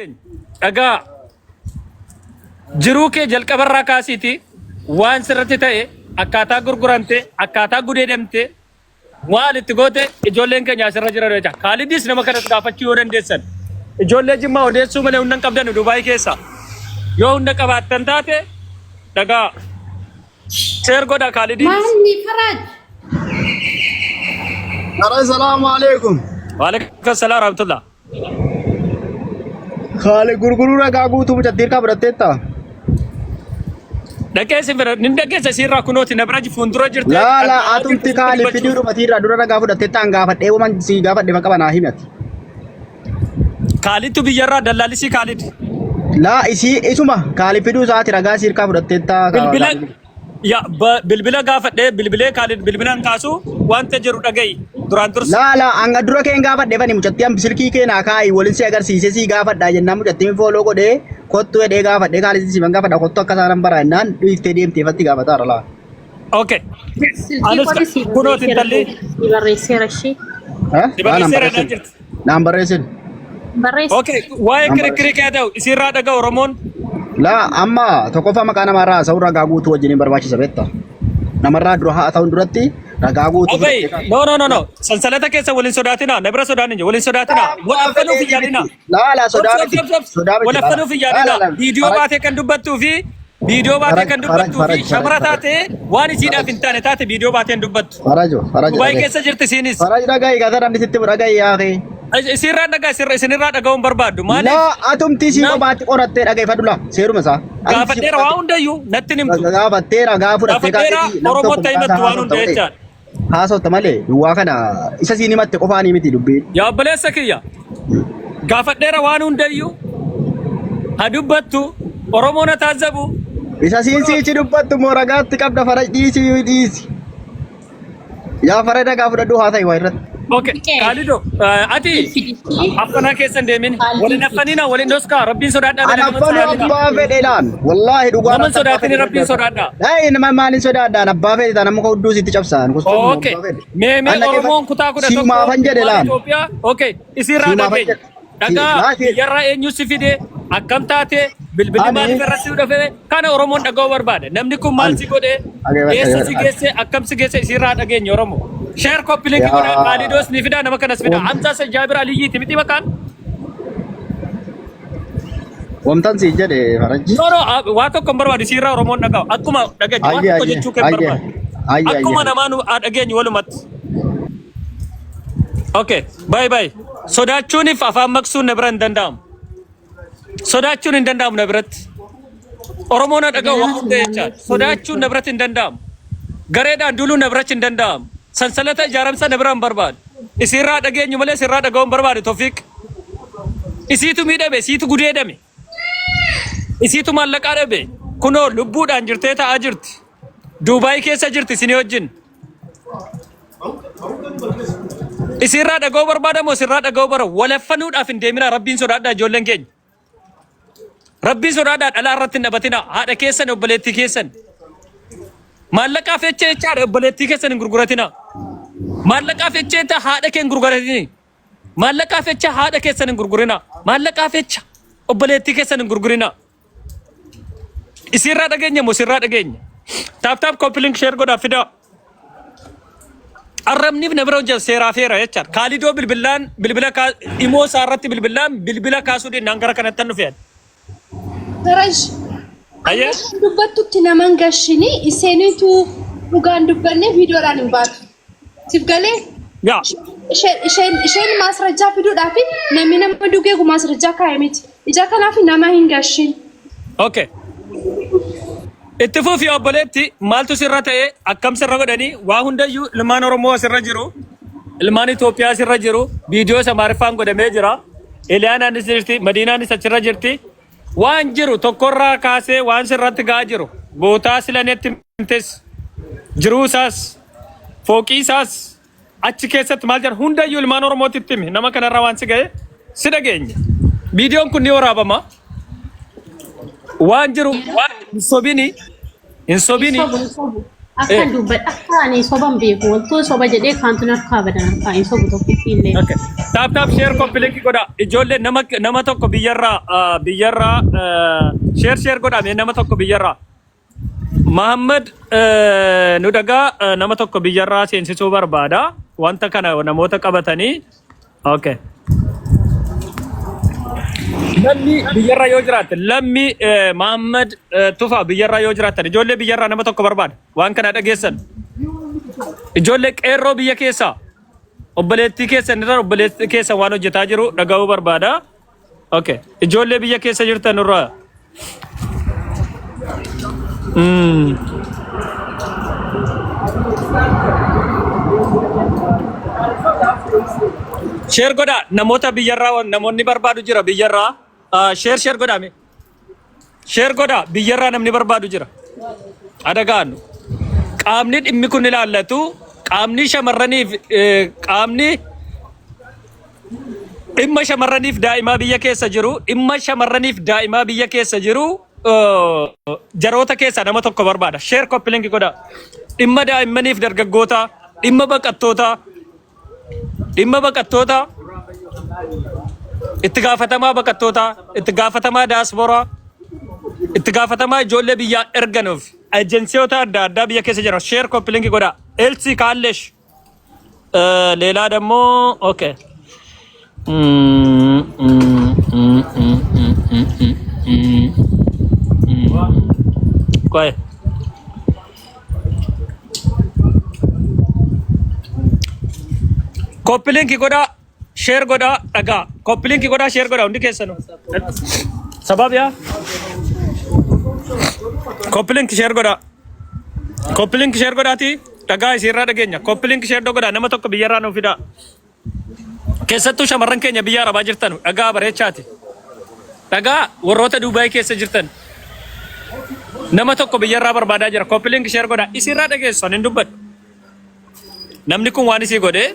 Dhagaa jiruu kee jalqabarraa kaasiiti waan sirratti ta'e akkaataa gurguramte akkaataa gudeedamte waan itti goote ijoolleen keenya asirra jiran jecha. Kaalidis nama kanas gaafachuu yoo dandeessan. Ijoollee Jimmaa odeessuu malee humna hin qabdan Dubaay keessa. Yoo humna qabaattan taate dhagaa sheer godha Kaalidiinis. Maalni faraaj? Ara salaamu alaikum. Waalaikum salaam rahmatullah. Haali gurguruu ragaa guutuu mucattii harkaa fudhatteetta. Dhaqee si bira nin dhaqeessa isiirraa kunooti na bira fuuldura jirti. Laa laa atumti kaali fiduu dhumatiirraa dura ragaa fudhatteetta an gaafadhee waan si gaafadhe maqaa naa himati. Kaalittu biyyarraa dallaallisii Kaalid. Laa isii isuma kaali fiduu isaati ragaa si harkaa fudhatteetta. Bilbila Ya, bilbila gaafadhee bilbilee Kaalid bilbilaan kaasu wanta jiru dhaga'i duraan dursa. Laa laa hanga dura keen gaafadhe bani mucattii an silkii kee naa kaa'i waliin si agarsiise si gaafadha jennaan mucattiin fooloo godhee kottu jedhee gaafadhe kaalis siman gaafadha kottu akka isaan bara jennaan dhiiftee deemtee ifatti gaafataara laa. Okay. Silkii Anis kooti si kunooti barreesseera intalli si barreesseera ishee. Ha? si Laa naan barreesseera barreessin. naan jirti. Naan barreessin. Barreessi. Okay, waa'ee Naan kirikkirii barreessin. kee ta'u isiirraa dhaga'u Oromoon. Laa amma tokkoffaa maqaa namaarraa haasa'uun ragaa guutuu wajjin hin barbaachisa beekta. Namarraa dura haa ta'uun duratti ragaa guutuu Obey, fudhattee no no no no. Sansalata keessa waliin sodaatina, na bira sodaan hin jiru. Waliin sodaatina. Wal affanuuf hin yaadina. Laa laa sodaa Obs, miti. obs, obs. Sodaa miti. Wal Laa affanuuf hin laa yaadina. laa Viidiyoo faraj baatee kan dubbattuu fi viidiyoo baatee faraj kan faraj dubbattuu fi faraj faraj shamara faraj taatee waan isiidhaaf faraj hin taane taate viidiyoo baatee hin dubbattu. farajo farajo Dubaay dhagahi. keessa jirti isiinis. Faraj dhagahi gaafa namni sitti dhagahi yaaqee. Isiirraa dhagaa isinirraa dhaga'uun barbaaddu. Maaliif? Laa atumti sii Nam kophaatti qorattee dhagahi laa seeruma isaa. Atumti sii gaafadheera waa kophaatti hundayyuu natti hin himtu. gaafattee ragaa fudhattee Gaafadheera kaateeti nam tokko Oromootti maqaa isaa himattu waan haasofta hunda malee. jechaadha. Haasofta malee duwwaa kana isa siin himatte qofaanii miti dubbiin. Yaa obboleessa kiyya gaafadheera waan hundayyuu ha dubbattu Oromoo na taazzabu. Isa siin siichi dubbattu moo ragaatti qabda faraj dhiisi dhiisi. Yaa faraj ragaa fudhadhu haa ta'e waa irratti. Okay, Fiqee. Kaalido, ati Fidishii. affanaa keessa hin deemin. Waliin affanina, waliin dhoskaa, rabbiin sodaadhaa An malee nama hin affanuu sodaatina. abbaa fedhe laan. Wallaahi dhugaa Nama hin irratti abbaa sodaatini, fedhe rabbiin sodaadhaa. Dhaayi nama maaliin sodaadhaan abbaa fedhe taana muka hudduu sitti cabsaan. Kustuun Okay, abbaa fedhe. mee mee An dhaqee Oromoon kutaa 11 siumaafan jedhe ilmaan laan. Itoophiyaa. Okay, isirraa Siumaafan dhageenya. jedhe. Dhagaa Laa si biyyarraa eenyu si fide, akkam taate, bilbilli ani maaliif irratti si dhufe, kana Oromoon dhaga'uu barbaada. Namni kun maal ani si godhe, dhaggeeffadhu eessa si dhaggeeffadhu. geesse, akkam si geesse isirraa dhageenya Oromoo. Share copy link godhaa, Yaa Kaalidoos ni fidaa, nama kanas fidaa. Hamzaa Said Jaabir Aliyyiiti miti maqaan? Wamtan si jedhe farajji. No, no, waa tokko hin barbaadu isirraa Oromoon dhaga'u. Akkuma dhageenye waa Ayyee tokko ayyee jechuu kee hin ayyee barbaadu. ayyee Akkuma ayyee. namaa nu haa dhageenyu walumatti. Okay, bye bye. Sodaachuuniif afaan maqsuun na bira hin danda'amu. Sodaachuun hin danda'amu na biratti. Oromoon na dhaga'u waa hunda jechaadha. Sodaachuun na biratti hin danda'amu. Gareedhaan duuluun na biratti hin danda'amu. Sansalata ijaaramsa na bira hin barbaadu. Isiirraa dhageenyu malee isirraa dhaga'uu hin barbaadu Tofiiq. Isiitu miidhame, isiitu gudeedame. Isiitu maallaqaa dhabe. Kunoo lubbuudhaan jirtee taa'aa jirti. Duubaay keessa jirti isinii wajjin. Isinirraa dhaga'uu barbaada moo isinirraa dhaga'uu bara walaffanuudhaaf hin deeminaa rabbiin sodaadhaa ijoolleen keenya. Rabbiin sodaadhaa dhalaa irratti hin dhabatinaa haadha keessan obboleettii keessan. Maallaqaaf jecha jechaadha obboleettii keessan hin gurguratinaa. Maallaqaaf jecha jecha haadha kee hin gurguratinii. Maallaqaaf jecha haadha keessan hin gurgurinaa. Maallaqaaf jecha obboleettii keessan hin gurgurinaa. Isiirraa dhageenya moo sirraa dhageenya? Taap taap copy link share godhaa fidaa. Arrabniif na bira hojjetu seeraa feera jechaadha. Kaalidoo bilbilaan bilbila imoo isaa irratti bilbilaan bilbila kaasuu dinnaan gara kanatti hin dhufeen. Faraj, Ayyee. amma dubbattutti naman gashini iseenitu dhugaan dubbanne viidiyoodhaan hin baatu. Siif galee? Yaa. Isheen isheen maasrajjaa fiduudhaaf namni nama dugeegu maasrajjaa kaa'e miti. Ija kanaaf nama hin gashin. Okay. Itti fufi obboleetti maaltu sirra ta'e akkam sirra godhanii waa hundayyuu ilmaan Oromoo asirra jiru ilmaan Itoophiyaa asirra jiru viidiyoo isa Amaariffaan godhamee jira Eliyaanaanis jirti Madiinaanis achirra jirti waan jiru tokkorraa kaasee waan sirratti ga'aa jiru bootaa silanetti himtes jiruu isaas fooqii isaas Achi keessatti maal jedha hundayyuu ilmaan Oromootti itti himi nama kanarraa waan si ga'e si dhageenya. Viidiyoon kun ni waraabama. Waan jiru waan hin sobini hin sobini. Hin sobu, hin sobu. Akkan dubbadha akka ani soban beeku waltuun soba jedhee kaantu narkaa badan harkaa hin sobu tokkitti illee. Okay. Tap tap share copy link godha. Ijoollee nama nama tokko biyyarraa biyyarraa share share godha mee nama tokko biyyarraa. Mahammad nu dhagaa nama tokko biyyarraa seensisuu barbaada. Wanta kana namoota qabatanii. Okay. Lammi biyyarraa yoo jiraatte lammi Mahammad Tufaa biyyarraa yoo jiraattan ijoollee biyyarraa nama tokko barbaada. Waan kana dhageessan. Ijoollee qeerroo biyya keessaa obboleettii keessan irra obboleettii keessan waan hojjetaa jiru dhaga'uu barbaada. Okay. Ijoollee biyya keessa jirtan irraa. Share godhaa namoota biyyarraa namoonni barbaadu jira biyyarraa. Share share godhaa mee. Share godhaa biyyarraa namni barbaadu jira. Adagaannu. Qaamni dhimmi kun ilaallatu qaamni shamarraniif qaamni dhimma shamarraniif daa'imaa biyya keessa jiru dhimma shamarraniif daa'imaa biyya keessa jiru jaroota keessaa nama tokko barbaada. Share copy link godhaa. Dhimma daa'immaniif dargaggootaa, dhimma baqattootaa, dhimma baqattootaa, itti gaafatamaa baqattootaa, itti gaafatamaa daasporaa, itti gaafatamaa ijoollee biyyaa erganuuf ejensiyoota adda addaa biyya keessa jiran share copy link godhaa. Elsi kaallesh ሌላ ደግሞ ኦኬ ቆይ ኮፒ ሊንክ godhaa share godhaa dhagaa copy link godhaa share godhaa hundi keessanuu sabab yaa copy link share godhaa Copy link share godhaati dhagaa isiirraa dhageenya. Copy link share godhaa nama tokko biyyarraa nuuf fidaa. Keessattuu shamarran keenya biyya Arabaa jirtan dhagaa bareechaati. Dhagaa warroota Duubaay keessa jirtan. Nama tokko biyyarraa barbaadaa jira. Copy link share godhaa isiirraa dhageessu ani hin dubbadhu. Namni kun waan isii godhe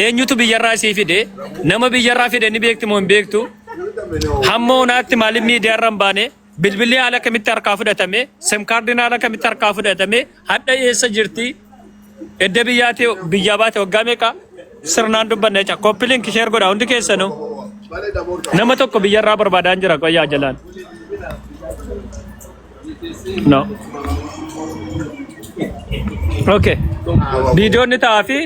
eenyutu biyyarraa isii fide nama biyyarraa fide ni beekti moo hin beektu hamma onaatti maaliif miidiyaarra hin baane Bilbilli haala kamitti harkaa fudhatame? Sim kaardiin haala kamitti harkaa fudhatame? Hadha eessa jirti? Edda biyyaati biyyaa baate waggaa meeqa? Sirnaan dubbanna jecha. Copy link share godha hundi keessanuu. Nama tokko biyyarraa barbaadaan jira qoyyaa jalaan. No. Okay. Viidiyoon ni ta'aa fi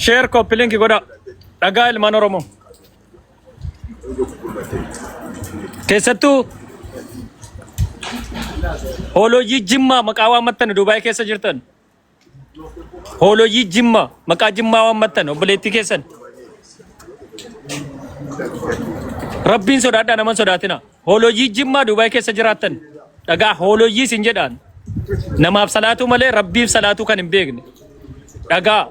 share copy link godha. Dhagaa ilmaan Oromoo. Keessattuu hooloyyii Jimmaa maqaa waammattan Dubaay keessa jirtan. Hooloyyii Jimmaa maqaa Jimmaa waammattan obboleettii keessan. Rabbiin sodaadhaa nama hin sodaatina. Hooloyyii Jimmaa Dubaay keessa jiraattan dhagaa hooloyyii isin jedhaan. Namaaf salaatuu malee Rabbiif salaatuu kan hin beekne. Dhagaa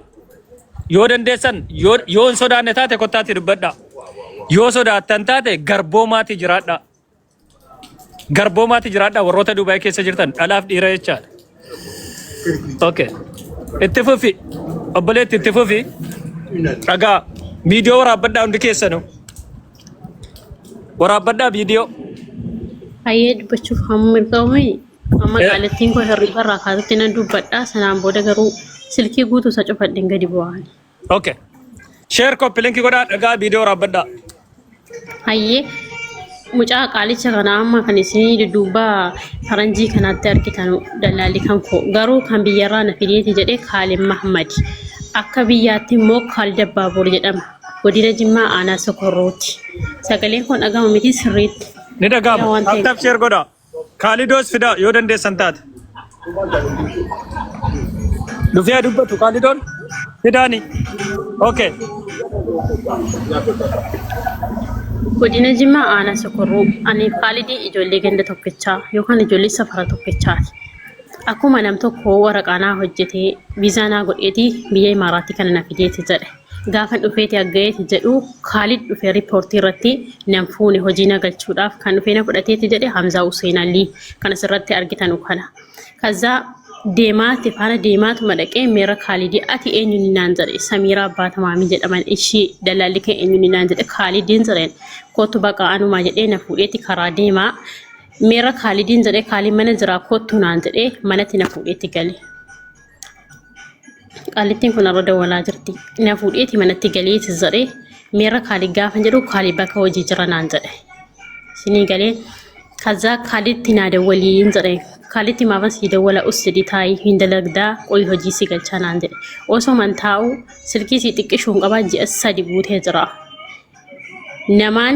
Yoo dandeessan yoo yoo hin sodaanne taate kottaatti dubbadhaa. Yoo sodaattan taate garboomaatti jiraadhaa. Garboomaatti jiraadhaa warroota Dubaay keessa jirtan dhalaaf dhiira jechaadha. Okay. Itti fufi. Obboleetti itti fufi. Dhagaa. Viidiyoo waraabbadhaa hundi keessanuu. Waraabbadhaa viidiyoo. Hayyee dubbachuuf hamma mirgaa'ume amma qaalattiin koo hirriba irraa kaatutti nan dubbadha. Sanaan booda garuu silkii guutuu isa cufadheen gadi bu'aan. Okay. Share copy link godhaa dhagaa viidiyoo waraabbadhaa. Hayyee mucaa qaalicha kana amma kan isinii dudduuba faranjii kanatti argitan dallaalli kan koo garuu kan biyyarraa na fideeti jedhee Kaalid Mahmad akka biyyaatti immoo Kaalid Abbaaboor jedhama. Godina Jimmaa aanaa Sokorruuti. Sagaleen kun dhaga'ama miti sirriitti. Ni dhaga'ama. Waan ta'eef. Tap tap share godhaa. Kaalidoos fidaa yoo dandeessan taate. Dhufee haa dubbatu Kaalidoon. Fidaani. Okay. Godina Jimmaa aanaa Sokorruu. Ani Kaalidii ijoollee ganda tokkichaa yookaan ijoollee safara tokkichaati. Akkuma nam tokko waraqaa naa hojjetee viizaa naa godheeti biyya Imaaraatii kana na fideeti jedhe. Gaafan dhufeeti aggayeeti jedhu Kaalid dhufee riippoortii irratti nan fuune hojii na galchuudhaaf kan dhufee na fudhateeti jedhe Hamzaa Hussein Alii kan asirratti argitanu kana. Kazaa deemaati faana deemaatuma dhaqee meera Kaalidii ati eenyuun naan jedhe Samiiraa Abbaa Tamaamii jedhaman ishii dallaalli kee eenyuun naan jedhe Kaalidiin jedheen kootu baqa anumaa jedhee na fuudheeti karaa deemaa meera Kaalidiin jedhee Kaalid mana jiraa kootu naan jedhee manatti na fuudheetti gale. Qaallittiin kun har'a dawwalaa jirti. Na fuudheeti manatti galeeti jedhee meerra Kaalid gaafa jedhu Kaalid bakka hojii jira naan jedhe. Isinii galee kazaa Kaalitti naa dawwaliin jedhe. Kaalitti maafan sii dawwala us jedhi taa'ii hin dalagdaa qoyi hojii si galchaa naan jedhe. Osoo man taa'u silkii sii xiqqishuun qabaa ji'a 3 guutee jira. Namaan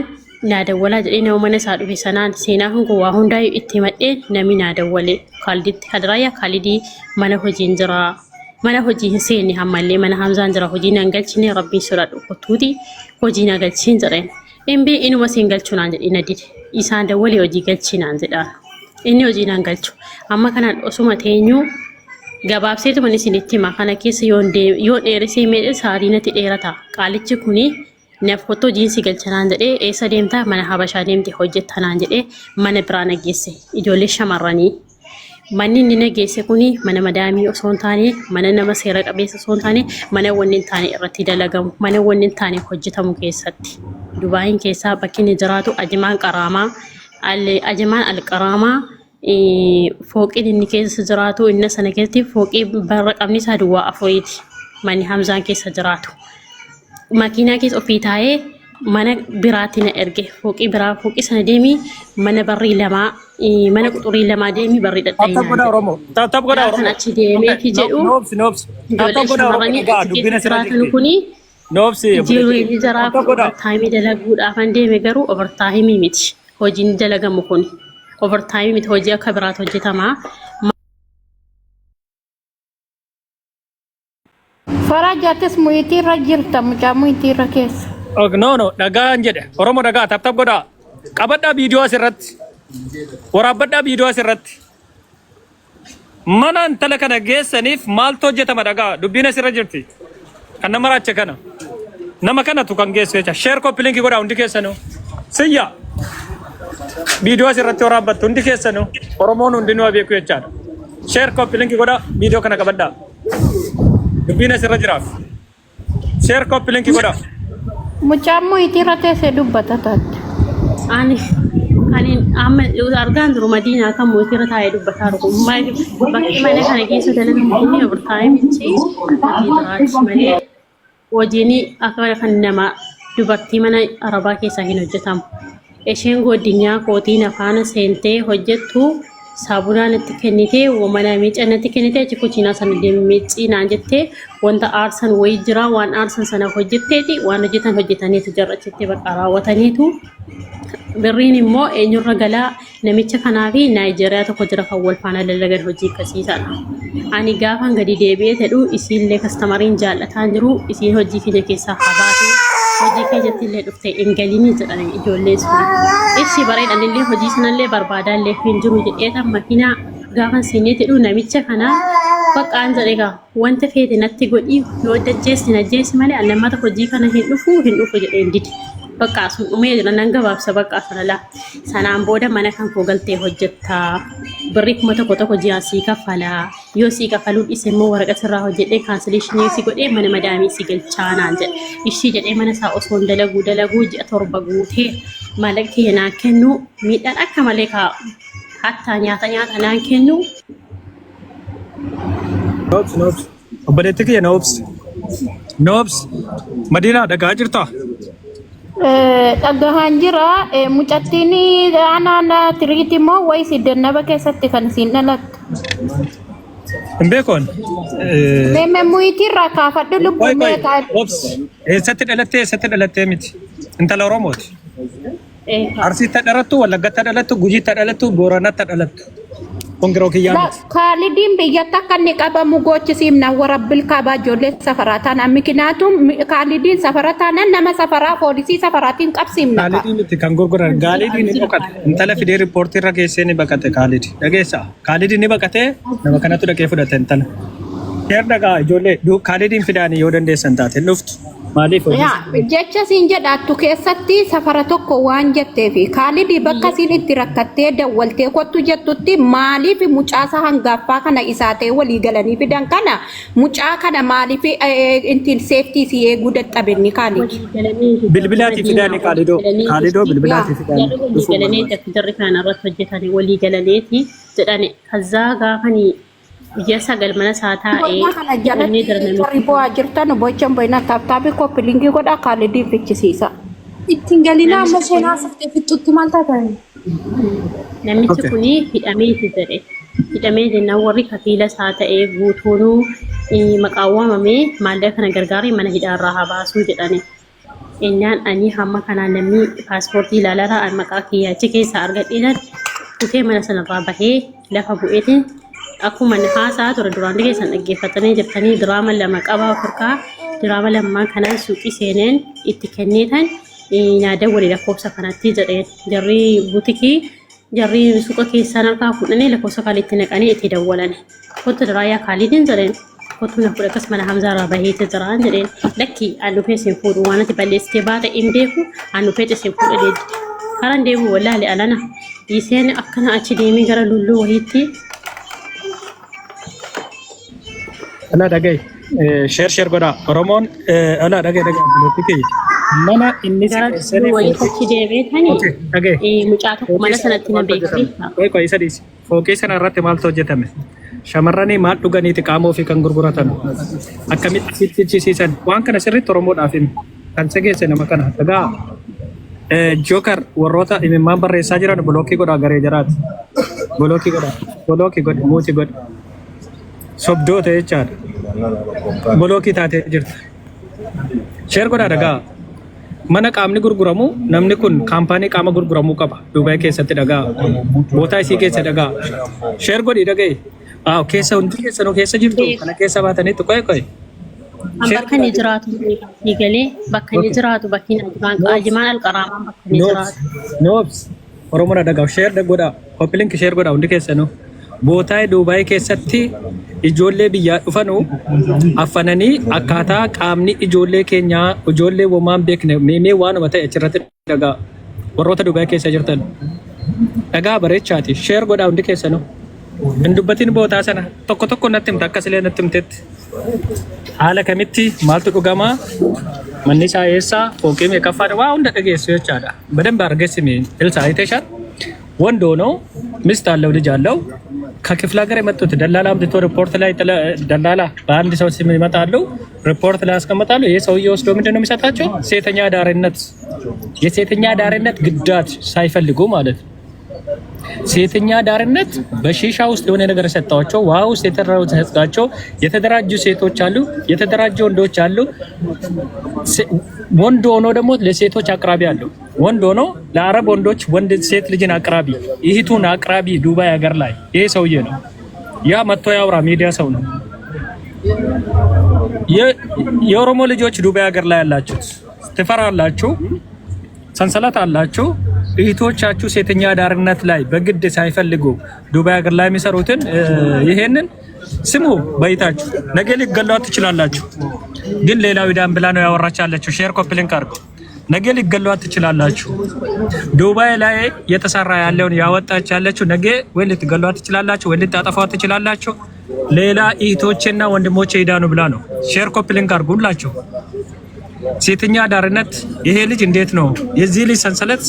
naa dawwalaa jedhee nama mana isaa dhufe sanaan seenaa kan koo waa hundaayyuu itti himadhee namni naa dawwale Kaaliditti hadaraayyaa Kaalidii mana hojiin jira mana hojii hin seenne hammallee mana Hamzaan jira hojii naan galchine rabbiin sodaadhu kottuuti hojii naa galchiin jedheen inbii inuma siin galchuu naan jedhee na dide isaan dawwalee hojii galchii naan jedhaan inni hojii naan galchu amma kanaan osuma teenyuu gabaabseetuma isinitti hima kana keessa yoon dheeresee meedhe sa'aatii natti dheerata qaalichi kuni Naf kottu hojiin si galcha naan jedhee eessa deemta mana habashaa deemte hojjetta naan jedhee mana biraa na geesse ijoollee shamarranii. Manni inni na geesse kuni mana madaamii osoo hin taane mana nama seera qabeessa osoo hin taane mana wanni hin taane irratti dalagamu mana wanni hin taane hojjetamu keessatti. Dubaayin keessaa bakki inni jiraatu Ajimaan Qaraamaa Ajimaan Alqaraamaa fooqiin inni keessa jiraatu inna sana keessatti fooqii barra qabni isaa duwwaa afuriiti. Manni Hamzaan keessa jiraatu. Makiinaa keessa ofii taa'ee mana biraatti na erge. Fooqii biraa fooqii sana deemii mana barrii lamaa mana quxurii lamaa deemii barrii Tap dhadha'i tap naan godhaa jedhe. Oromoo. Tap tap godhaa Gaafan Oromoo. achi deemeeti jedhu Noobsi noobsi. Tap ijoollee tap godhaa Oromoo shamarranii dhagaa achi dubbina keessa sirra jiraatan jirti. kuni Noobsi jireenyi jaraa Tap tap kun godhaa. overtaayimii dalaguudhaafan deeme garuu overtaayimii miti. Hojiin dalagamu kun overtaayimii miti hojii akka biraatu hojjetama. Farajaatis muyitii irra jirta mucaa muyitii irra keessa. Ok, no no dhagaan jedhe Oromoo dhagaa tap tap godhaa. Qabadhaa viidiyoo asirratti. Waraabbadhaa viidiyoo asirratti. Mana intala kana geessaniif maaltu hojjetama dhagaa dubbiin asirra jirti. Kan nama raacha kana. Nama kanatu kan geessu jecha. Share copy link godhaa hundi keessanuu. Siyya. Viidiyoo asirratti waraabbattu hundi keessanuu. Oromoon hundinuu haa beeku jechaadha. Share copy link godhaa viidiyoo kana qabadhaa. Dubbiin asirra jiraaf. Share copy link godhaa. Mucaan muyitii irra teessee dubbata taate. Ani ani amma argaan jiru madiinaa kan mootiirra taa'ee dubbataa jiru. Bakki mana kana keessa dalagamu kun overtaayimichi hojii biraati malee hojiin akka kan nama dubartii mana arabaa keessaa hin hojjetamu. Isheen goodinyaa kootii na faana seentee hojjettu saabunaa natti kennitee mana miica natti kennitee achi kuchiinaa sana deemi miiccii naan jettee wanta aarsan wayii jira waan aarsan sana hojjetteeti waan hojjetan hojjetaniitu jarra achitti bakka raawwataniitu birriin immoo eenyurra galaa namicha kanaa fi Naayijeeriyaa tokko jira kan wal faana dalagan hojii akkasii sana. Ani gaafan gadi deebi'ee jedhu isiillee kastamariin jaallataan jiru isiin hojii keenya keessaa haa baatu hojii keenyatti illee dhuftee hin galinii jedhan ijoolleen sun. Ishi bareedanillee hojii sanallee barbaadaallee hin jiru jedheetan makiinaa gaafan seenee jedhu namicha kana baqqaan jedhe gaa wanta feete natti godhii yoo dajjeessi na jeessi malee ani lammata hojii kana hin dhufu hin dhufu jedheen dide. Baqqaa sun dhumee jira nan gabaabsa baqqaa sana laa. Sanaan booda mana kan koo galtee hojjetta. Birrii 1000 ji'aan sii kaffala. Yoo sii kafaluu dhiise immoo waraqaa sirraa hojjedhee kaansileeshinii si godhee mana madaamii si galchaa naan jedhe. Ishii jedhee mana isaa osoo hin dalaguu dalaguu ji'a 7 guutee maallaqa kiyya naan kennu miidhaan akka malee kaa hattaa nyaata nyaata naan kennu. Noobsi noobsi. Obboleetti kiyya noobsi. Noobsi. Madiinaa dhagaa jirtaa? Dhagahaan jira. Mucattiin aanaa tiriiti immoo wayis dannaba keessatti kan isiin dhalattu. Hin beekoon. Meeme muyitii irraa kaafadhu lubbuu Qoy qoy. mee kaa. Obsi. Eessatti dhalattee eessatti dhalattee miti. Intala Oromooti. Eekaa. Arsiitti dhalattu, Wallaggatti dhalattu, Gujiitti dhalattu, Booranatti dhalattu. Kun giroo kiyyaa miti. Kaalidiin biyyatti akka inni qabamu gochisiifna warabbil kaabaa ijoollee safaraa taanaan mikinaatum kaalidiin safara taanaan nama safaraa poolisii safaraatiin qabsiifna kaa. Kaalidii miti kan gurguran. Gaalidiin ni dhokate. Intala fidee riippoortii irra geessee ni baqate Kaalidi. Dhageessaa. Kaalidi ni baqate nama kanatu dhaqee fudhate intala. Seer dhagaa ijoollee Kaalidiin fidaanii yoo dandeessan taate hin dhuftu. Maaliif hojii Yaa, jecha siin jedhaattu keessatti safara tokko waan jetteefi Kaalidi bakka siin itti rakkattee dawwaltee kottu jettutti maaliif mucaasa hangaaffaa kana isaa ta'e walii galanii fidan kana mucaa kana maaliif intiin seeftii sii eeguu dadhabe inni Kaalidi. Walii galanii Bilbilaatii fidaanii Kaalidoo. Kaalidoo Yaa. bilbilaatii fidaanii Jarri walii dhufuu galanii barbaada. jarri kana irratti hojjetanii walii galaniiti jedhani. Kazaa gaafanii Guyyaa 9 mana isaa taa'ee Boqonnaa kana hidhamee jalatti jira namichi. warri bu'aa jirtan bochan boyna taaptaabii koppiliingii godhaa kaalidiin fichisiisa. Ittiin galinaa amma Namichi isheen kun haasaftee fixxutti maal taatani? Namichi Okay. kun hidhameeti jedhe. Hidhamee jennaan warri kafiila isaa ta'ee guutuunuu maqaan waamamee maallaqa kana gargaaree mana hidhaarraa haa baasuu jedhani. Ennaan ani hamma kanaa namni paaspoortii ilaalaraa an maqaa kiyya achi keessaa argadheenan kutee mana sanarraa bahee lafa bu'eetiin akkuma inni haasaa ture duraan keessan dhaggeeffatanii jirtanii diraama 2 qaba of harkaa diraama lammaan kanaan suuqii seeneen itti kenneetan naa dawwali lakkoofsa kanatti jedheen jarri butikii jarri suuqa keessaan harkaa fuudhanii lakkoofsa kan itti naqanii itti dawwalani. Kottu diraayaa kaalidiin jedheen kottu na fuudhe akkas mana Hamzaa irraa baheeti jiraan jedheen lakki an dhufee sin fuudhu waan ati balleessitee baate hin beeku an dhufee sin fuudhe deebi. Karaan deemu wallaale alana dhiiseen akkana achi deemee gara lulluu wayiitti Alaa dhaga'i. Sheer sheer godhaa. Oromoon alaa dhaga'i dhaga'i obboleetti kiyya. Mana inni si gara keessanii lulluu wayiitti fooqii. achi deemee tani Okay, dhaga'i. mucaa tokko Fooqii mana sana sanatti na maaltu hojjetame? beekte. Qoy qoy isa dhiisi. Fooqii sana irratti maaltu hojjetame? Shamarranii maal dhuganiiti qaama ofii kan gurguratan? Akkamitti sitti jechisiisan? Waan kana sirriitti Oromoodhaaf himi. Kan si geesse nama kana. Dhagaa. Joker warroota imimmaan barreessaa jiran bilookii godhaa garee jaraati. Bilookii godhaa. Bilookii godhi. Muuti godhi. Sobdoota jechaadha. Bilookii taatee jirta. Sheer godhaa dhagaa. Mana qaamni gurguramu namni kun kaampaanii qaama gurguramuu qaba. Duubaay keessatti dhagaa. Bootaa isii keessa dhagaa. Sheer godhi dhaga'i. Aaw keessa hundi keessanuu keessa jirtu kana keessa baataniitu qoy qoy. An Sheer bakka inni godhaa. jiraatu hin beeku. Sii galee bakka inni Okay. jiraatu bakki inni Ajimaan Noobs. Ajimaan Alqaraamaan bakka inni Noobs. jiraatu. Noobs. Oromoon dhagahu. Sheer godhaa. Copy link share godhaa hundi keessanuu. Bootaa Duubaay keessatti ijoollee biyyaa dhufanu affananii akkaataa qaamni ijoollee keenyaa ijoollee womaan beekne meemee waanuma ta'e achirratti dhagaa. Warroota Duubaay keessa jirtan. Dhagaa bareechaati. Share godhaa hundi keessanuu. Hin dubbatin bootaa sana tokko tokko natti himta akka silee natti himtetti. Haala kamitti maaltu dhugamaa manni isaa eessaa fooqii meeqaffaadha waa hunda dhageessu jechaadha. በደንብ አድርገሽ ስሚ ኤልሳ አይተሻል። ወንድ ሆኖ ሚስት አለው ልጅ አለው። ከክፍለ ሀገር የመጡት ደላላ አምጥቶ ሪፖርት ላይ ደላላ በአንድ ሰው ስም ይመጣሉ፣ ሪፖርት ላይ ያስቀምጣሉ። ይህ ሰውዬ ወስዶ ምንድን ነው የሚሰጣቸው? ሴተኛ አዳሪነት፣ የሴተኛ አዳሪነት ግዳጅ ሳይፈልጉ ማለት ነው። ሴተኛ አዳሪነት በሺሻ ውስጥ የሆነ ነገር የሰጣቸው ውሃ ውስጥ የተሰጣቸው የተደራጁ ሴቶች አሉ፣ የተደራጁ ወንዶች አሉ። ወንድ ሆኖ ደግሞ ለሴቶች አቅራቢ አለው። ወንድ ሆኖ ለአረብ ወንዶች ወንድ ሴት ልጅን አቅራቢ፣ እህቱን አቅራቢ ዱባይ ሀገር ላይ ይሄ ሰውዬ ነው። ያ መጥቶ ያውራ ሚዲያ ሰው ነው። የኦሮሞ ልጆች ዱባይ ሀገር ላይ ያላችሁት ትፈራላችሁ፣ ሰንሰለት አላችሁ። እህቶቻችሁ ሴተኛ አዳሪነት ላይ በግድ ሳይፈልጉ ዱባይ ሀገር ላይ የሚሰሩትን ይሄንን ስሙ በይታችሁ ነገ ሊገሏት ትችላላችሁ። ግን ሌላው ዳን ብላ ነው ያወራች ያለችው። share copy link አድርገው ነገ ሊገሏት ትችላላችሁ። ዱባይ ላይ የተሰራ ያለውን ያወጣች ያለችው ነገ ወይ ልትገሏት ትችላላችሁ፣ ወይ ልታጠፏት ትችላላችሁ። ሌላ እህቶቼና ወንድሞቼ ይዳኑ ብላ ነው። share copy link አድርጉላችሁ። ሴተኛ አዳሪነት ይሄ ልጅ እንዴት ነው የዚህ ልጅ ሰንሰለት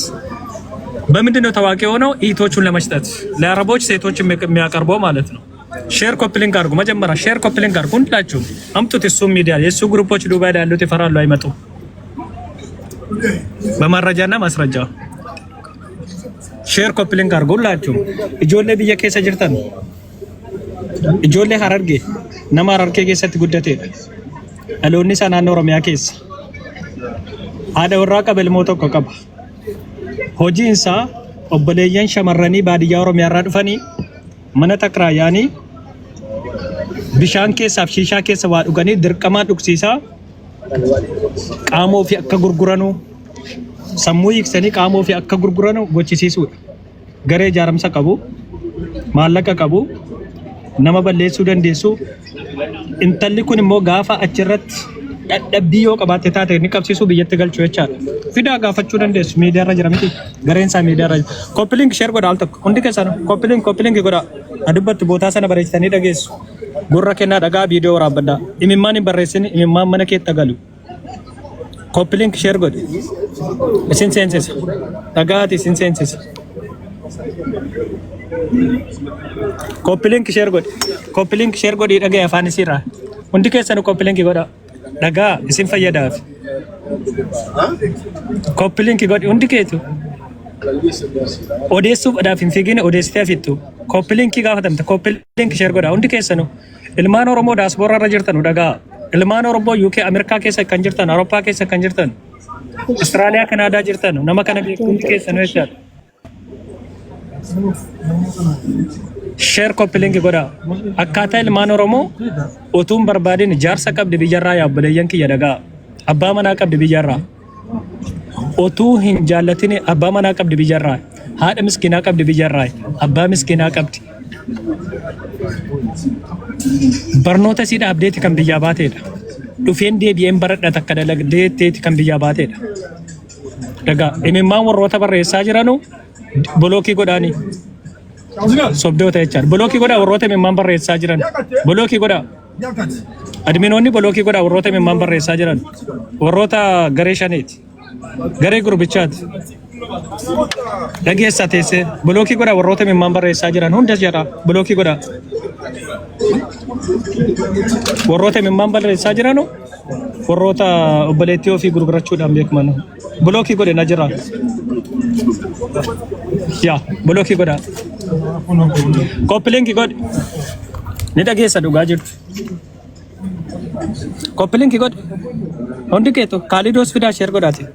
በምንድን ነው ታዋቂ የሆነው? እህቶቹን ለመስጠት ለአረቦች ሴቶች የሚያቀርበው ማለት ነው። share copy link አድርጉ። መጀመሪያ share copy link አድርጉ። ሁላችሁ አምጡት። እሱ ሚዲያ የእሱ group ኦች ዱባይ ላይ ያሉት ይፈራሉ፣ አይመጡም። በመረጃና ማስረጃ share copy link አድርጉ። ሁላችሁ ijoollee biyya keessa jirtan ijoollee Harargee nama Harargee keessatti guddateedha. Dhaloonni isaa naannoo Oromiyaa keessa. Haadha warraa qaba, ilmoo tokko qaba. Hojiin isaa obboleeyyan shamarranii baadiyyaa Oromiyaa irraa dhufanii mana takraayaanii bishaan keessaaf shiishaa keessa waa dhuganii dirqamaan dhugsiisaa qaama ofii akka gurguranuu sammuu hiiksanii qaama ofii akka gurguranu gochisiisuudha. Garee ijaaramsa qabu, maallaqa qabu, nama balleessuu dandeessu. Intalli kun immoo gaafa achirratti dadhabbii yoo qabaatte taate inni qabsiisuu biyyatti galchuu jechaadha. Fidaa gaafachuu dandeessu miidiyaarra jira miti gareen isaa miidiyaarra jira. Copy link share godha al tokko hundi keessan copy link copy link godha. Adubbattu bootaa sana bareechitanii dhageessu. Gurra kennaa dhagaa viidiyoo waraabbadhaa. Imimmaan hin barreessin imimmaan mana keetti galu. Copy link share godhi. Isin seensisa. Dhagaati isin seensisa. Copy link share godhi. Copy link share godhi dhaga'i afaan isiirraa. Hundi keessanuu copy link godhaa. Dhagaa isin fayyadaaf. Copy link godhi hundi keetu. Odeessuudhaaf hin fiigin odeessitee hafittu. Copy link gaafatamte copy link share godhaa hundi keessanuu. Ilmaan Oromoo daasporaa irra jirtanu dhagaa. Ilmaan Oromoo UK Ameerikaa keessa kan jirtan, Awurooppaa keessa kan jirtan, Austraaliyaa, Kanaadaa jirtan nama kana beektu hundi keessanuu jechaadha. Share copy link godhaa. Akkaataa ilmaan Oromoo utuu hin barbaadin jaarsa qabdi biyyarraa yaa obboleeyyan kiyya dhagaa. Abbaa manaa qabdi biyyarraa. Utuu hin jaallatin abbaa manaa qabdi biyyarraa. Haadha miskiinaa qabdi biyyarraa. Abbaa miskiinaa qabdi. Barnoota isii dhaabdeeti kan biyyaa baateedha. Dhufeen deebi'een baradha takka dalagdeetti kan biyyaa baateedha. Dhagaa imimmaan warroota barreessaa jiranu bolookii godhaanii sobdoota jechaadha. Bolookii godhaa warroota imimmaan barreessaa jiran. Bolookii godhaa. Adminoonni bolookii godhaa warroota imimmaan barreessaa jiran. Warroota garee shaneeti. Garee gurbichaati. Dhageessaa teessee bolookii godhaa warroota imimmaan barreessaa jiran hunda jedha bolookii godhaa. Warroota imimmaan barreessaa jiranu warroota obboleettii ofii gurgurachuudhaan beekaman bilookii godhe na jira. Yaa bilookii godha. Koppiliinki godhi. Ni dhageessa dhugaa jirtu. Koppiliinki godhi. Hundi keetu Kaalidoos fidaa sheer godhaati.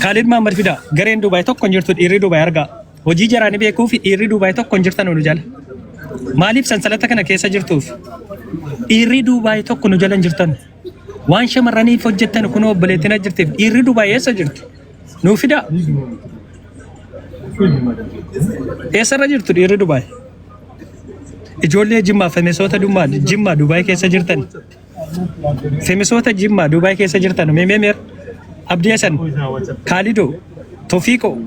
Kaalid Mahammad fidaa gareen Dubaay tokko hin jirtu dhiirri Dubaay argaa. Hojii jaraa ni beekuu fi dhiirri Duubaay tokko hin jirtan nu jala. Maaliif sansalata kana keessa jirtuuf? Dhiirri Duubaay tokko nu jala hin jirtan. Waan shamarraniif hojjettan kunoo obboleettiin as jirtiif dhiirri Duubaay eessa jirtu? Nuu fidaa. Eessarra jirtu dhiirri Duubaay? Ijoollee Jimmaa femesoota Dummaa Jimmaa Duubaay keessa jirtan. Femisoota Jimmaa Dubaay keessa jirtan mee meer Abdii Hasan Kaalidoo Tofiiqoo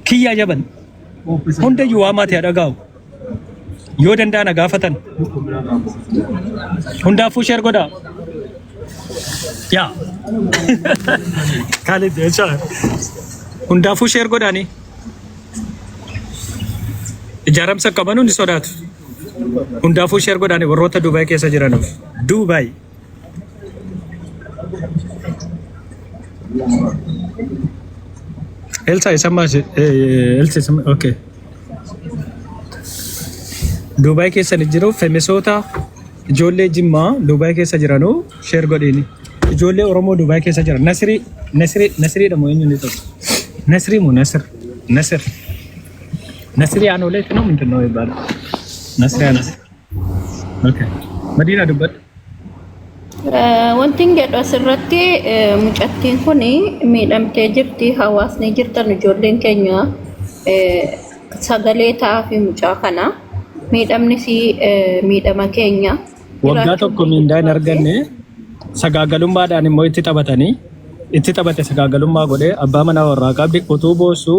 Kiyyaa Jaban hundayyuu waamaati haa dhagaa'u yoo danda'an haa gaafatan hundaafuu sheer godhaa yaa Kaalid jecha hundaafuu sheer godhaanii ijaaramsa qabanuu ni sodaatu. Hundaafuu share godhaani warroota Dubaay keessa jiranuuf. Dubaay. Elsa ይሰማሽ? Elsa ይሰማ okay. Dubaay keessa ni jiru femisoota ijoollee Jimmaa Dubaay keessa jiranuu share godhiini. Ijoollee Oromoo Dubaay keessa jiran Nasrii Nasrii Nasriidha moo eenyu ni tokko? Nasrii moo Nasir Nasir Nasrii Anoleet ነው ምንድን ነው የሚባለው? Nasrii Anoleet። Okay Madiina dubbadhu. Wanti hin jedhu asirratti mucattiin kun miidhamtee jirti. Hawaasni jirtan ijoolleen keenya sagalee ta'aa fi mucaa kana. Miidhamnis miidhama keenya. Waggaa Jiraachuun tokko miindaa hin arganne sagaagalummaadhaan immoo itti taphatanii itti taphate sagaagalummaa godhee abbaa manaa warraa qabdi utuu boossuu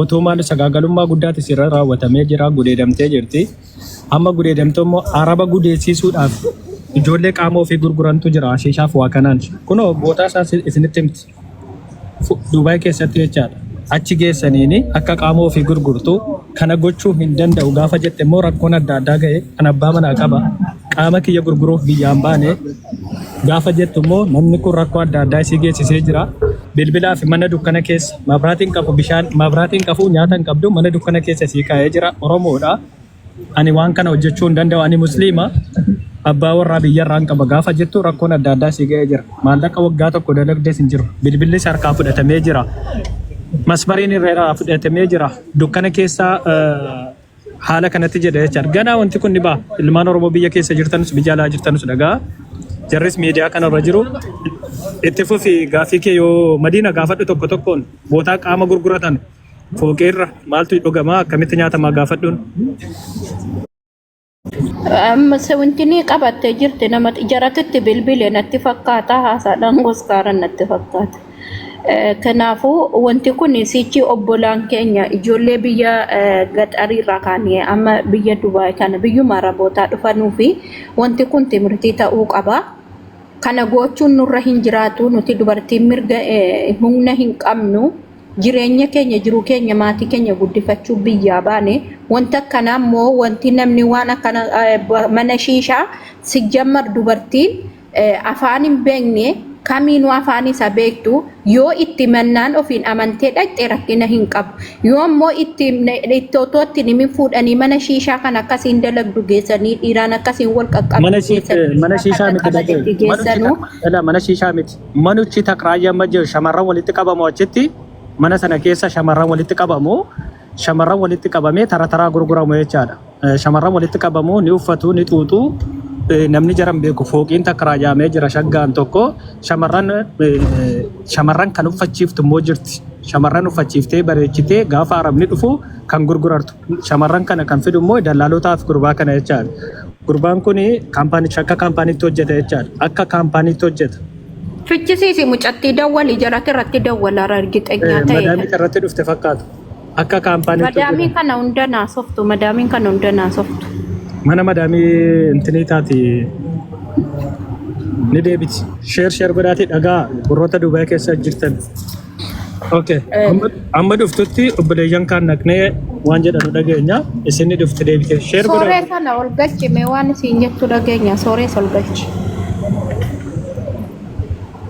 utuu maal sagaagalummaa guddaatu sirra raawwatamee jira gudeedamtee jirti. Amma gudeedamtee immoo araba gudeessisuudhaaf ijoollee qaama ofii gurgurantu jira ashiishaaf waa kanaan. Kunoo bootaa isaa isinitti himti. Dubaay keessatti jechaadha. Achi geessaniini akka qaama ofii gurgurtu kana gochuu hin danda'u gaafa jette immoo rakkoon adda addaa ga'e kan abbaa manaa qaba. Qaama kiyya gurguruuf biyyaan baane gaafa jettu immoo namni kun rakkoo adda addaa isii geessisee jira. Bilbilaa fi mana dukkana keessa mabraatiin qabu bishaan mabraatiin qabu nyaata hin qabdu mana dukkana keessa isii kaa'ee jira. Oromoodha. Ani waan kana hojjechuu hin danda'u ani musliima abbaa warraa biyyarraan qaba gaafa jettu rakkoon adda addaa si ga'ee jira. Maallaqa waggaa tokko dalagdes hin jiru. Bilbillis harkaa fudhatamee jira. Masmariin irraa fudhatamee jira. Dukkana keessaa haala kanatti jedha jechaadha. Ganaa wanti kun ni ba'a. Ilmaan Oromoo biyya keessa jirtanus biyya alaa jirtanus dhagaa. Jarris miidiyaa kanarra jiru. Itti fufi gaaffii kee yoo Madiina gaafadhu tokko tokkoon bootaa qaama gurguratan fooqeerra maaltu dhugamaa akkamitti nyaatamaa gaafadhuun. Amma wanti qabattee jirti nama jaratitti bilbile natti fakkaata haasaadhaan goskaaran natti fakkaata. Kanaafuu wanti kun sichi obbolaan keenya ijoollee biyya gaxariirraa kaanii amma biyya Dubaay kana biyyuma Arabootaa dhufanuu fi wanti kun timirtii ta'uu qaba. Kana gochuun nurra hin jiraatu nuti dubartiin mirga humna hin qabnu. Jireenya keenya jiruu keenya maatii keenya guddifachuu biyyaa baane. Wanta akkanaa immoo wanti namni waan akkana mana shiishaa sijjammar dubartiin afaan hin beekne kamiinuu afaan isa beektu yoo itti mannaan ofiin amantee dhaqxe rakkina hin qabu. Yoo immoo itti itti otoo itti himin fuudhanii mana shiishaa kan akkasiin dalagdu geessanii dhiiraan akkasiin wal qaqqabdu Mana geessanii mana shiishaa miti qabatetti dhagee. geessanuu. Mana shiishaa miti. Manuchi takraayyaa amma jiru shamarran walitti qabamu achitti, mana sana keessa shamarran walitti qabamu. Shamarran walitti qabamee tara taraa gurguramu jechaadha. Shamarran walitti qabamu, ni uffatu, ni xuuxu. Namni jaran beeku fooqiin takraayyaamee jira shaggaan tokko. Shamarran kan uffachiiftu immoo jirti. Shamarran uffachiiftee bareechitee gaafa arabni dhufu kan gurgurartu. Shamarran kana kan fidu immoo dallaalotaaf gurbaa kana jechaadha. Gurbaan kun kaampaanicha akka kaampaaniitti hojjeta jechaadha. Akka kaampaaniitti hojjeta. Fichisiisi mucattii, dawwali jalatti irratti dawwala argixeenyaa ta'e. Madaamii irratti dhufte fakkaatu. Akka kaampaaniitti Madaamii hojjeta. kana hunda naasoftu, madaamiin kana hunda naasoftu. Mana madaamii intinii taati ni deebiti. Share share godhaati dhagaa warroota Dubaay keessa jirtan. Okay. Amma dhuftutti obboleeyyan kaan naqnee waan jedhanu dhageenya. Isin dhufte deebite. Share Sooree godhaa. sana ol galchi, mee waan isiin jettu dhageenya, soorees ol galchi.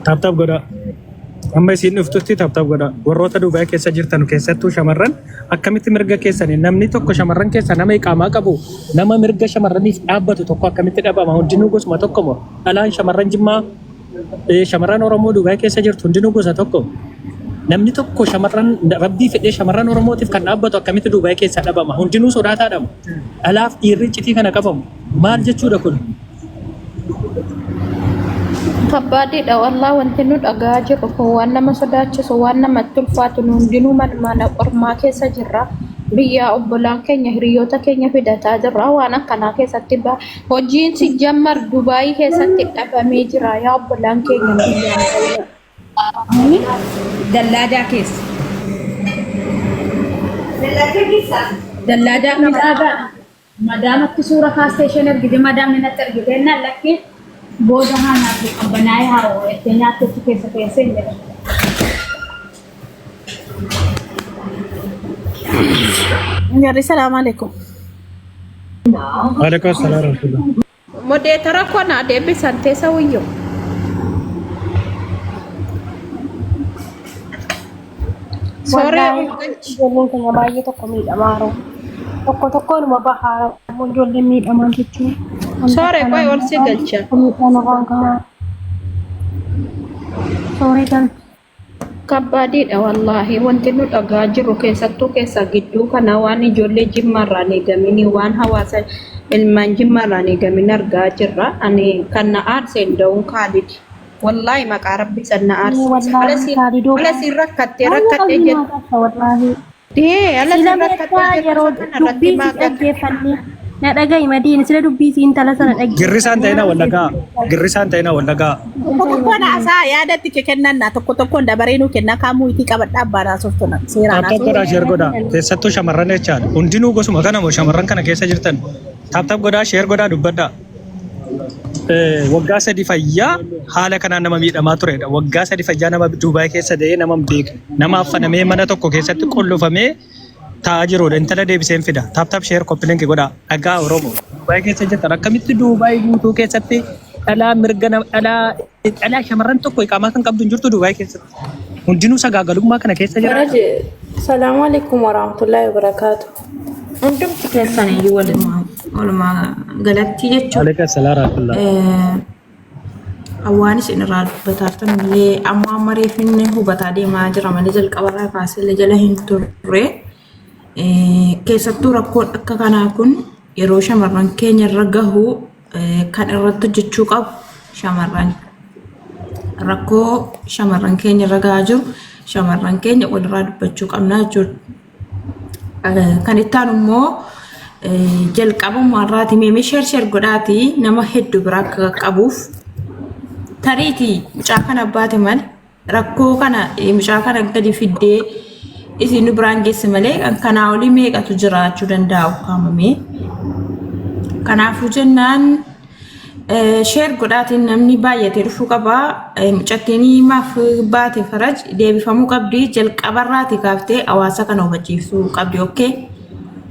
Tap tap godhaa. Amma isin dhuftutti tap tap godhaa. Warroota Dubaay keessa jirtan, keessattuu shamarran, akkamitti mirga keessanii namni tokko shamarran keessa nama iqaamaa qabu, nama mirga shamarraniif dhaabbatu tokko akkamitti dhabama? Hundinuu gosuma tokko moo? Dhalaan shamarran Jimmaa, shamarran Oromoo Dubaay keessa jirtu hundinuu gosa tokko. Namni tokko shamarran rabbii fedhee shamarran Oromootiif kan dhaabbatu akkamitti Dubaay keessaa dhabama? Hundinuu sodaataadhamu. Dhalaaf dhiirri iccitii kana qabamu. Maal jechuudha kun? Kabbaadidha wallaa, wanti nu dhagaa jirru kun waan nama sodaachisu, waan namatti ulfaatu. Nu hundinuu mana qormaa keessa jirra. Biyya obbolaan keenya hiriyoota keenya fidataa jirra. Waan akkanaa keessatti hojiin si jammar Dubaayii keessatti dhabamee jira. Yaa obbolaan keenya biyyaan ba'uu. Dallaadaa keessa. Dallaadaa keessa. Madaamatti suura kaastee isheen ergite, madaamni natti ergite jennaan, lakki booda haa nyaattu, qabbanaa'ee haa jettee nyaattetti keessa teessee hin jedhan. Jarri, salaamu alaikum. Waalaikum salaam warahmatullah. Moderator koo naa deebisan teessa wayyoo. Sooree Wallaahi ol galchi. ijoolleen keenya baay'ee tokko miidhamaa jiru. Tokko tokkoonuma bahaa immoo ijoolleen miidhamaa jechuun. Wanta Sooree akkanaa qoy ol si galcha. miidhaan irraan gahaa. Sooree galchi. Kabbaadiidha wallaahi, wanti nu dhagaa jirru keessattuu keessa gidduu kana waan ijoollee Jimmaarraan eegamini, waan hawaasa ilmaan Jimmaarraan eegamin argaa jirra. Ani kan na aarse hin Kaalid. Wallaahi maqaa rabbi san na aarse. Wallaahi Kaalidoo Ala siin rakkattee baay'ee rakkadhee qalbii jettu. nama cabsa wallaahi. Ee, ala Sila siin rakkattee meeshaa jettu yeroo isa kana irratti dubbii si maa gatte. dhaggeeffanne na dhagahi madiin, sila dubbii si intala sana Girrisaan ta'ina wallagaa. Girrisaan ta'ina wallagaa. Tokko tokkoon haasaa yaadatti kennannaa, tokko tokkoon dabaree nuu kennaa, kaamuu itti qabadhaa abbaan haasoftu na seeraan Tap tap godhaa, share godhaa. Keessattuu shamarran jechaadha. Hundinuu gosuma kana moo shamarran kana keessa jirtan? Tap tap godhaa, share godhaa, dubbadhaa. Waggaa 3 fayyaa haala kanaan nama miidhamaa turedha. Waggaa 3 fayyaa nama Duubaay keessa da'ee nama hin beekne. Nama affanamee mana tokko keessatti qollofamee taa'aa jirudha. Intala deebiseen fida. Tap tap, share, copy link godhaa. Dhagaa Oromoo. Duubaay keessa jirtan, akkamitti Duubaay guutuu keessatti dhalaa mirga dhalaa dhalaa shamarran tokko iqaamaa kan qabdu hin jirtu Duubaay keessatti. Hundinuu sagaagalummaa kana keessa jira. Faraji, salaamu alaikum warahmatullahi wabarakatuh. Hundumti keessan iyyuu walumaa galatti jechuudha. Alaikum salaam rahmatullah. Waan isin irraa dubbatartan illee amma amma reefinne hubataa deemaa jira malee jalqabarraa kaasee illee jala hin turre. Keessattuu rakkoon akka kanaa kun yeroo shamarran keenya irra gahu kan irratti hojjechuu qabu shamarran. Rakkoo shamarran keenya irra gahaa jiru shamarran keenya walirraa dubbachuu qabna jechuudha. Kan itti aanu immoo jalqabuma irraati meemee share share godhaati nama hedduu bira akka qaqqabuuf, tariitii mucaa kana baate malee rakkoo kana mucaa kana gadi fiddee isin nu biraan geesse malee kan kanaa olii meeqatu jiraachuu danda'a ukkaamamee. Kanaafuu jennaan Share godhaatiin namni baay'atee dhufuu qaba. Mucattiin maaf baate faraj deebifamuu qabdi. Jalqabarraati kaaftee hawaasa kana hubachiisuu qabdi. Okay.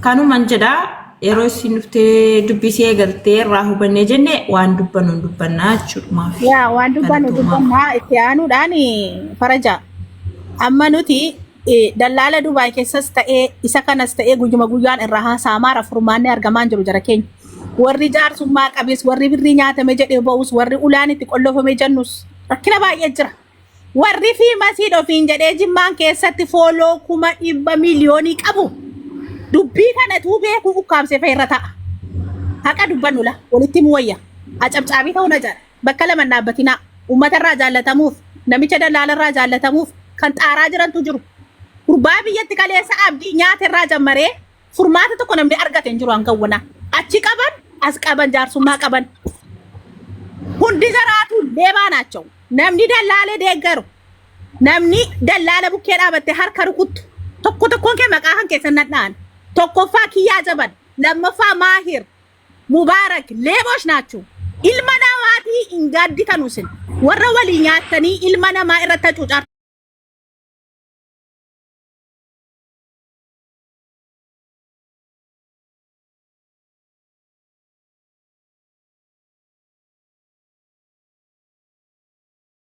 Kanuman jedha yeroo isin dhuftee dubbisee eegaltee irraa hubannee jenne waan dubbannu hin dubbannaa jechuudha. Yaa waan dubbannu Galatoomaa. dubbannaa itti aanuudhaan faraja. Amma nuti dallaala Dubaay keessas ta'ee isa kanas ta'ee guyyuma guyyaan irraa haasa'amaa furmaanni argamaa hin jiru jara keenya. Warri jaarsummaa qabes, warri birrii nyaatame jedhee ba'us, warri ulaan itti qollofame jennus rakkina baay'ee jira. Warri fi masii ofiin jedhee Jimmaan keessatti follow 100,000 miiliyoonii qabu. Dubbii kanatu beekuu ukkaamsee fe'irra ta'a. Haqa dubbannu la walitti himuu wayya. Acabcaabii ta'uu na jaala. Bakka lama hin dhaabbatinaa. Uummatarraa jaallatamuuf, namicha dallaalarraa jaallatamuuf kan xaaraa jirantu jiru. Gurbaa biyyatti kaleessa abdii nyaata irraa jammaree furmaata tokko namni argate hin jiru hanga wona. Achi qaban, as qaban, jaarsummaa qaban. Hundi jaraatu leebaa naacha'u. Namni dallaalee deeggaru, namni dallaala bukkee dhaabatte harka rukuttu. Tokko tokkoon kee maqaa kan keessan nan dha'an. Tokkoffaa Kiyyaa Jaban, lammaffaa Maahir, Mubaarak, leebosh naachuu. Ilma namaatii hin gaadditanu isin. Warra walii nyaattanii ilma namaa irratti hacuucaa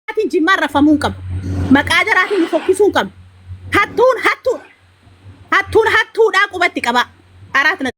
Jaraatiin Jimmaan rafamuu hin qabu. Maqaa jaraatiin nu fokkisuu hin qabnu. Hattuun hattuudha. Hattuun hattuudhaa qubatti qabaa. Araat na